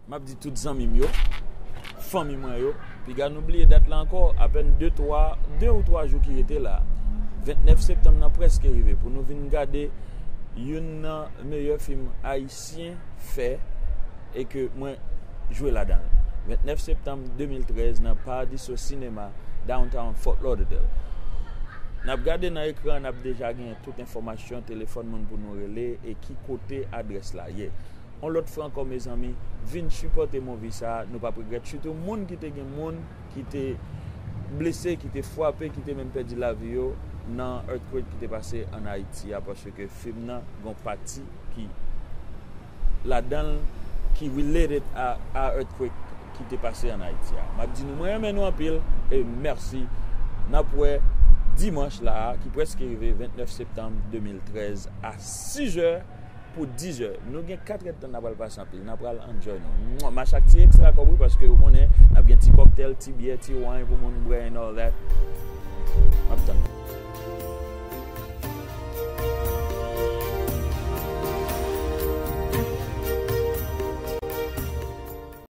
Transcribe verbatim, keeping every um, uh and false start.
M ap di tout zanmi m yo, fanmi mwen yo, piga nou bliye dat la ankò, apèn de, twa, de ou twa jou ki rete la. Vennèf septanm nan prèske rive pou nou vin gade youn nan meyè fim ayisyen fè e ke mwen jwe ladan l. Vennèf septanm de mil trèz nan Paradiso Cinema, downtown Fort Lauderdale. N ap gade nan ekran, n ap deja gen tout enfòmasyon, telefòn moun pou nou rele e ki kote adrès la ye. On lòt fwa ankò, mezanmi, vin sipòte movie sa a, nou p ap regrèt. Sitou moun ki te gen moun ki te blese, ki te frape, ki te menm pèdi lavi yo nan earthquake ki te pase ann Ayiti a, paske fim nan gon pati ki ladan l ki related a, a earthquake ki te pase ann Ayiti a. M ap di nou, mwen renmen nou anpil e mèsi. N ap wè dimanch la a, ki prèske rive, vennèf septanm de mil trèz, a sizè pou dizè. Nou gen kat èdtan n a pral pase anpil. N a pral enjoy nou. Mwa, mache ak ti ekstra kòb wi, paske ou konnen n ap gen ti kòktèl, ti byè, ti wine pou moun bwè and all that. M ap tann.